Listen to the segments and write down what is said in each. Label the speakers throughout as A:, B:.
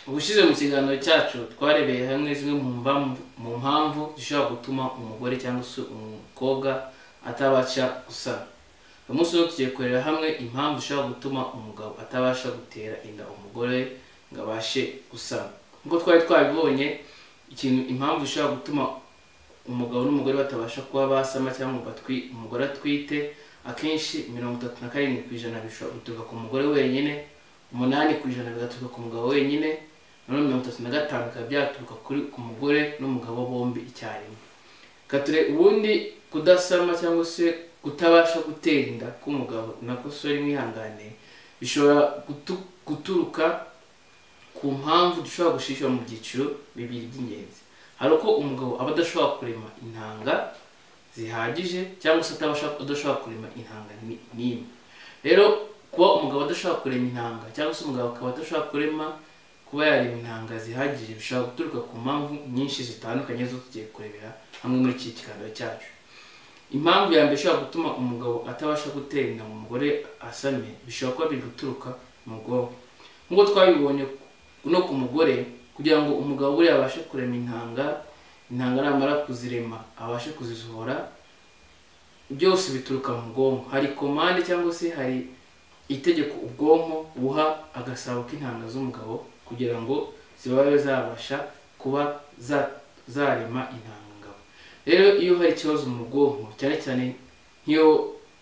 A: Ubushize mu kiganiro cyacu twarebeye hamwe zimwe mu mpamvu zishobora gutuma umugore cyangwa se umukobwa atabasha gusama. Uyu munsi rero tugiye kurebera hamwe impamvu zishobora gutuma umugabo atabasha gutera inda umugore ngo abashe gusama. Nk'uko twari twabibonye, ikintu impamvu ishobora gutuma umugabo n'umugore batabasha kuba basama cyangwa ngo umugore atwite, akenshi 37% bishobora guturuka ku mugore wenyine, 8% bigaturuka ku mugabo wenyine, noneho 35 bikaba byaturuka ku mugore n'umugabo bombi icyarimwe. Kature ubundi kudasama cyangwa se kutabasha gutera inda k'umugabo, nako sorry mwihangane, bishobora guturuka ku mpamvu dushobora gushyira mu byiciro bibiri by'ingenzi. Hari uko umugabo aba adashobora kurema intanga zihagije cyangwa se adashobora kurema intanga n'imwe. Rero kuba umugabo adashobora kurema intanga cyangwa se umugabo akaba adashobora kurema kuba yarema intanga zihagije bishobora guturuka ku mpamvu nyinshi zitandukanye zo tugiye kurebera hamwe muri iki kiganiro cyacu. Impamvu ya mbere ishobora gutuma umugabo atabasha gutera inda mu mugore asamye bishobora kuba biri guturuka mu bwonko. Nk'uko twabibonye no ku mugore, kugira ngo umugabo buriya abashe kurema intanga, intanga namara kuzirema abashe kuzisohora, byose bituruka mu bwonko. Hari komande cyangwa se hari itegeko ubwonko buha agasabo k'intanga z'umugabo kugira ngo zibabe zabasha kuba zarema intangangabo. Rero iyo hari ikibazo mu bwonko, cyane cyane nk'iyo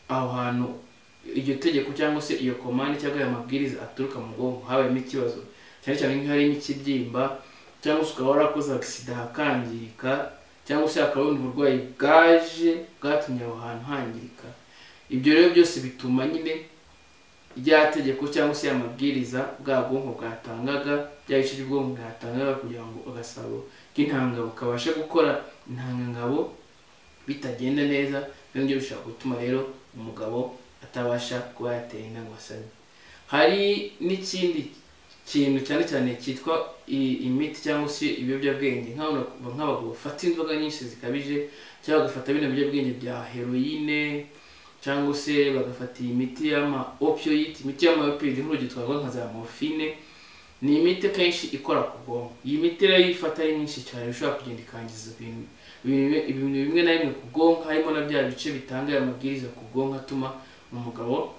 A: aho hantu iryo tegeko cyangwa se iyo komande cyangwa aya mabwiriza aturuka mu bwonko habayemo ikibazo, cyane cyane nk'iyo harimo ikibyimba cyangwa se ukaba warakoze agisida hakangirika, cyangwa se hakaba ubundi burwayi bwaje bwatumye aho hantu hangirika, ibyo rero byose bituma nyine rya tegeko cyangwa se amabwiriza bwa bwonko bwatangaga, bya bice by'ubwonko bwatangaga kugira ngo agasabo k'intangangabo kabashe gukora intangangabo bitagenda neza. Ibyo bishobora gutuma rero umugabo atabasha kuba yatera inda ngo asame. Hari n'ikindi kintu cyane cyane cyitwa imiti cyangwa se ibiyobyabwenge, nk'abagabo bafata inzoga nyinshi zikabije cyangwa bagafata bino biyobyabwenge bya heroine cyangwa se bagafata iyi miti y'ama opioid. Imiti y'ama opioid nk'urugero twavuga nka za morphine, ni imiti kenshi ikora ku bwonko. Iyi miti rero iyo ifata ari myinshi cyane ishobora kugenda ikangiza ibintu bimwe na bimwe ku bwonko, harimo na bya bice bitanga aya mabwiriza ku bwonko atuma umugabo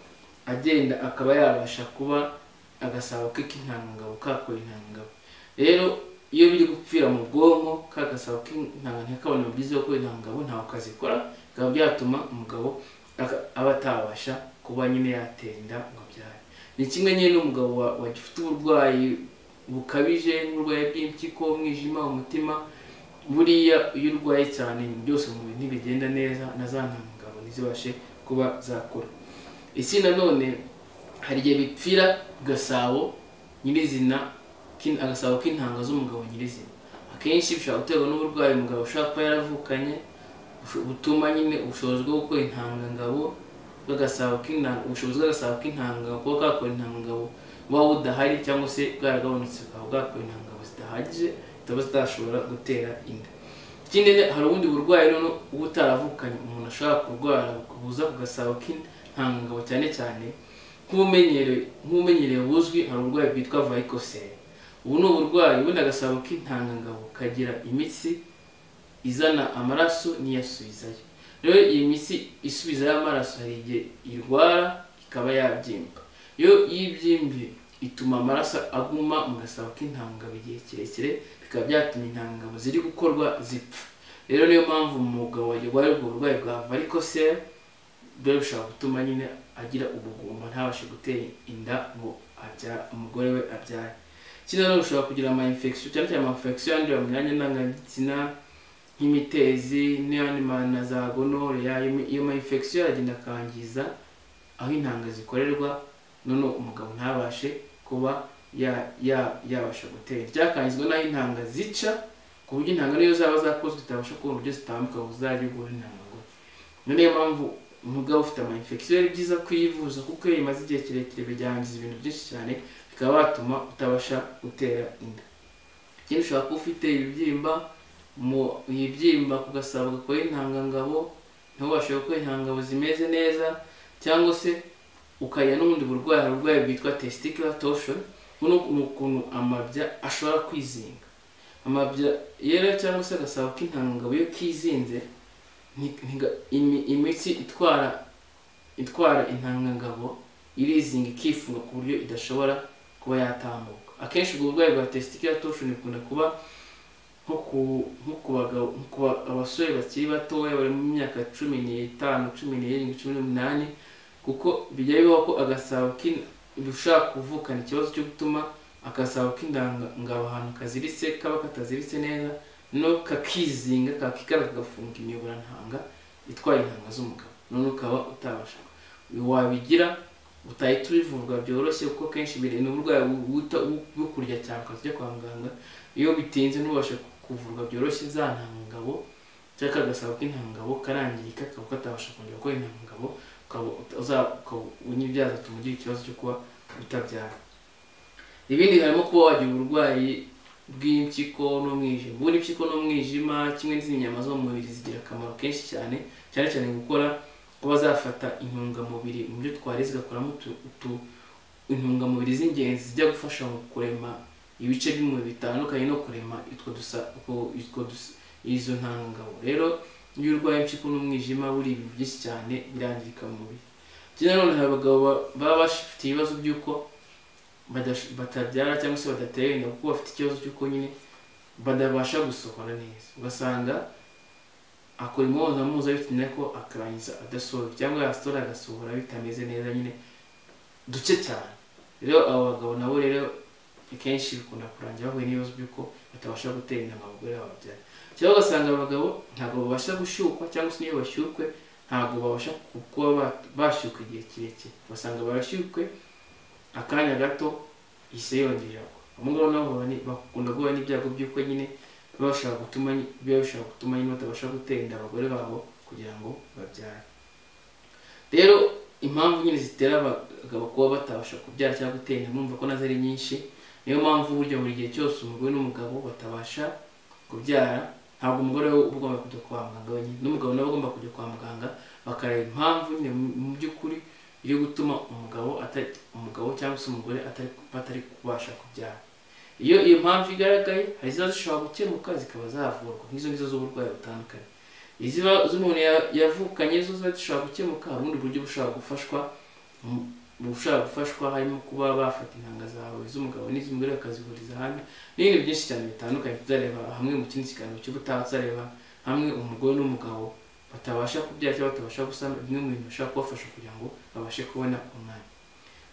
A: agenda akaba yabasha kuba agasabo ke k'intangangabo kakora intangangabo. Rero iyo biri gupfira mu bwonko, ka gasabo k'intangangabo ntikabone amabwiriza yo gukora intangangabo, ntawe kazikora, bikaba byatuma umugabo aba atabasha kuba nyine yatera inda ngo abyare. Ni kimwe nyine n'umugabo wagifite uburwayi bukabije nk'uburwayi bw'impyiko, umwijima, umutima. Buriya iyo urwaye cyane ibintu byose mu mubiri ntibigenda neza, na za ntangangabo ntizibashe kuba zakora. Iki nanone hari igihe bipfira gasabo nyirizina, agasabo k'intanga z'umugabo nyirizina. Akenshi bishobora guterwa n'uburwayi umugabo ashobora kuba yaravukanye, butuma nyine ubushobozi bwo gukora intangangabo bw'agasabo k'intanga, ubushobozi bw'agasabo k'intangangabo kuba kakora intangangabo buba budahari cyangwa se bwaragabanutse bukaba bwakora intangangabo zidahagije, zitaba zitashobora gutera inda. Ikindi hari ubundi burwayi noneho uba utaravukanye umuntu ashobora kurwara buza ku gasabo k'intangangabo, cyane cyane nk'ubumenyereye buzwi, hari uburwayi bwitwa varicocele. Ubu ni uburwayi ubundi agasabo k'intangangabo kagira imitsi izana amaraso n'iyasubizayo. Rero iyi mitsi isubizayo amaraso hari igihe irwara ikaba yabyimba. Iyo yibyimbye ituma amaraso aguma mu gasabo k'intangangabo igihe kirekire, bikaba byatuma intangangabo ziri gukorwa zipfa. Rero niyo mpamvu umugabo warwaye ubwo burwayi bwa varicocele biba bishobora gutuma nyine agira ubugumba ntabashe gutera inda ngo umugore we abyare. Ikindi nanone ushobora kugira ama infection, cyane cyane ama infection yandurira mu myanya ndangagitsina nk'imitezi n'ayandi na za gonorrhea. Iyo ma infection aragenda akangiza aho intanga zikorerwa, noneho umugabo ntabashe kuba yabasha gutera. Byakangizwa n'aho intanga zica, ku buryo intanga niyo zaba zakozwe zitabasha kubona uburyo zitambuka ngo zizajye guhura intangangore. Niyo mpamvu umugabo ufite ama infection ari byiza kwivuza, kuko iyo imaze igihe kirekire byangiza ibintu byinshi cyane, bikaba batuma utabasha gutera inda. Ikindi ushobora kuba ufite ibibyimba mu ibibyimba ku gasabo gakora intangangabo, ntubashe gukora intangangabo zimeze neza, cyangwa se ukagira n'ubundi burwayi, hari uburwayi bwitwa testicular torsion. Ni ukuntu amabya ashobora kwizinga. Amabya yera cyangwa se agasabo k'intangangabo iyo kizinze, imitsi itwara intangangabo irizinga ikifunga ku buryo idashobora kuba yatambuka. Akenshi ubwo burwayi bwa testicular torsion bukunda kuba nko ku bagabo, nko ku abasore bakiri batoya bari mu myaka 15, 17, 18, kuko bijya bibaho ko agasabo bishobora kuvukana ikibazo cyo gutuma agasabo k'intangangabo ahantu kaziritse kaba kataziritse neza, no kakizinga kakikara kagafunga imiyoborantanga itwara intanga z'umugabo, none ukaba utabasha wabigira utahita ubivurwa byoroshye, kuko kenshi biri ni uburwayi bukurya cyane ukajya kwa muganga. Iyo bitinze ntubashe kuvurwa byoroshye, za ntangangabo cyangwa agasabo k'intangangabo karangirika kaba katabasha kongera gukora intangangabo, ukaba byazatuma ugira ikibazo cyo kuba utabyara. Ibindi harimo kuba wagira uburwayi bw'impyiko n'umwijima. Ubundi impyiko n'umwijima kimwe n'izindi nyama zo mu mubiri zigira akamaro kenshi cyane, cyane cyane gukora kuba zafata intungamubiri mu byo twariye zigakoramo intungamubiri z'ingenzi zijya gufasha mu kurema ibice by'umubiri bitandukanye no kurema izo ntangangabo. Rero iyo urwaye impyiko n'umwijima buri ibintu byinshi cyane birangirika mu mubiri. Ikindi nanone hari abagabo baba bafite ibibazo by'uko batabyara cyangwa se badatera inda, kuko bafite ikibazo cy'uko nyine badabasha gusohora neza, ugasanga akora imibonano mpuzabitsina ko akarangiza adasohora, cyangwa yasohora agasohora bitameze neza nyine duke cyane. Rero abo bagabo nabo rero akenshi bikunda kurangira bahuye n'ibibazo by'uko batabasha gutera inda ngo abagore bababyare, cyangwa ugasanga abagabo ntabwo babasha gushyukwa, cyangwa se niyo bashyukwe ntabwo babasha kuba bashyukwa igihe kirekire, ugasanga barashyukwe akanya gato ise yongera. Abo ngabo nabo bakunda guhura n'ibyago by'uko nyine bashaka gutuma nyine batabasha gutera inda abagore babo kugira ngo babyare. Rero impamvu nyine zitera abagabo kuba batabasha kubyara cyangwa gutera inda murumva ko nazo ari nyinshi. Niyo mpamvu burya buri gihe cyose umugore n'umugabo batabasha kubyara, ntabwo umugore we uba ugomba kujya kwa muganga wenyine, n'umugabo nawe agomba kujya kwa muganga bakareba impamvu nyine mu by'ukuri iri gutuma umugabo cyangwa se umugore batari kubasha kubyara. Iyo iyo mpamvu igaragaye, hari iziba zishobora gukemuka zikaba zavurwa, nk'izo ngizo z'uburwayi butandukanye. Iziba z'umuntu yavukanye zo ziba zishobora gukemuka, hari ubundi buryo bushobora gufashwa harimo kuba bafata intanga zawe z'umugabo n'iz'umugore bakazihuriza hamwe, n'ibindi byinshi cyane bitandukanye tuzareba hamwe mu kindi kiganiro cy'ubutaha. Tuzareba hamwe umugore n'umugabo batabasha kubyara cyangwa batabasha gusama, bimwe mu bintu bishobora kubafasha kugira ngo babashe kubona umwana.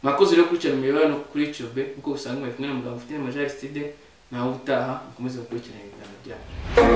A: Mwakoze rero gukurikirana imibonano kuri YouTube nk'uko usanga bari kumwe na muganga ufite Major Aristide, nawe utaha mukomeze gukurikirana ibiganiro byacu.